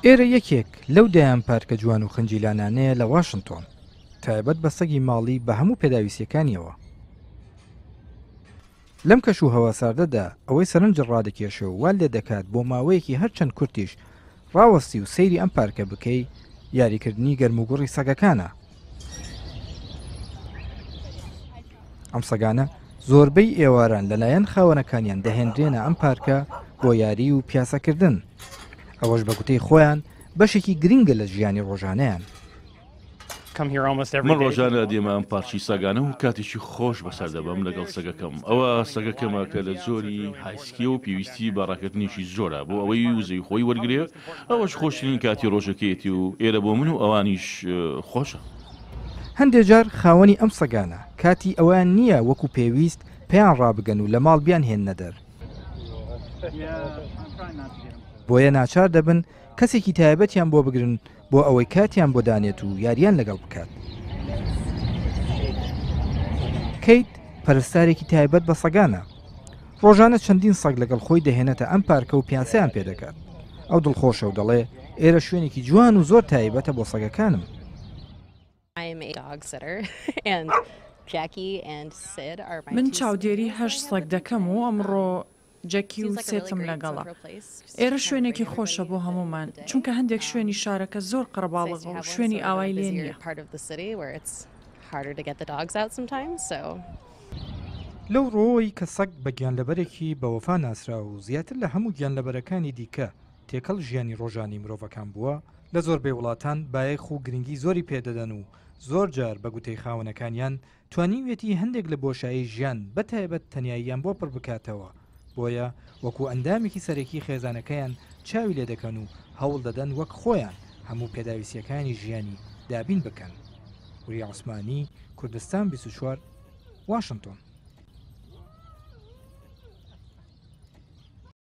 ئێرە یەکێک لەو دەیان پارکە جوان و خنجیلانانەیە لە واشنتۆن، تایبەت بە سەگی ماڵی بە هەموو پێداویستییەکانیەوە. لەم کەش و هەوا ساردەدا ئەوەی سەرنجت ڕادەکێشێ و وات لێ دەکات بۆ ماوەیەکی هەرچەند کورتیش ڕاوەستی و سەیری ئەم پارکە بکەی، یاریکردنی گەرموگوڕی سەگەکانە. ئەم سەگانە زۆربەی ئێواران لەلایەن خاوەنەکانیان دەهێنرێنە ئەم پارکە بۆ یاری و پیاسەکردن. ئەوەش بە گوتەی خۆیان بەشێکی گرنگە لە ژیانی ڕۆژانەیان. من ڕۆژانە دێمە ئەم پارکی سەگانە و کاتێکی خۆش بەسەر دەبەم لەگەڵ سەگەکەم. ئەوە سەگەکەمە کە لە جۆری هایسکییە و پێویستی بە ڕاکردنێکی زۆرە بۆ ئەوەی وزەی خۆی وەرگرێ، ئەوەش خۆشترین کاتی ڕۆژەکەیەتی و ئێرە بۆ من و ئەوانیش خۆشە. هەندێ جار خاوەنی ئەم سەگانە کاتی ئەوەیان نییە وەکو پێویست پێیان ڕابگەن و لە ماڵ بیانهێننە دەر، بۆیە ناچار دەبن کەسێکی تایبەتیان بۆ بگرن بۆ ئەوەی کاتیان بۆ دانێت و یاریان لەگەڵ بکات. کەیت پەرستارێکی تایبەت بە سەگانە. ڕۆژانە چەندین سەگ لەگەڵ خۆی دەهێنێتە ئەم پارکە و پیاسەیان پێدەکات. ئەو دڵخۆشە و دەڵێ ئێرە شوێنێکی جوان و زۆر تایبەتە بۆ سەگەکانم. من چاودێری هەشت سەگ دەکەم و ئەمڕۆ جەکی و سێتم لەگەڵە. ئێرە شوێنێکی خۆشە بۆ هەموومان، چونکە هەندێک شوێنی شارەکە زۆر قەرەباڵغە و شوێنی ئاوای لێ نییە. لەو ڕووەوەی کە سەگ بە گیانلەبەرێکی بەوەفا ناسراوە و زیاتر لە هەموو گیانلەبەرەکانی دیکە تێکەڵ ژیانی ڕۆژانەی مرۆڤەکان بووە، لە زۆربەی وڵاتان بایەخ و گرنگی زۆری پێدەدەن و زۆر جار بە گوتەی خاوەنەکانیان توانیویەتی هەندێک لە بۆشایی ژیان بە تایبەت تەنیاییان بۆ پڕ بکاتەوە، بۆیە وەکو ئەندامێکی سەرەکی خێزانەکەیان چاوی لێ دەکەن و هەوڵ دەدەن وەک خۆیان هەموو پێداویستییەکانی ژیانی دابین بکەن. وریا عوسمانی، کوردستان 24، واشنتۆن.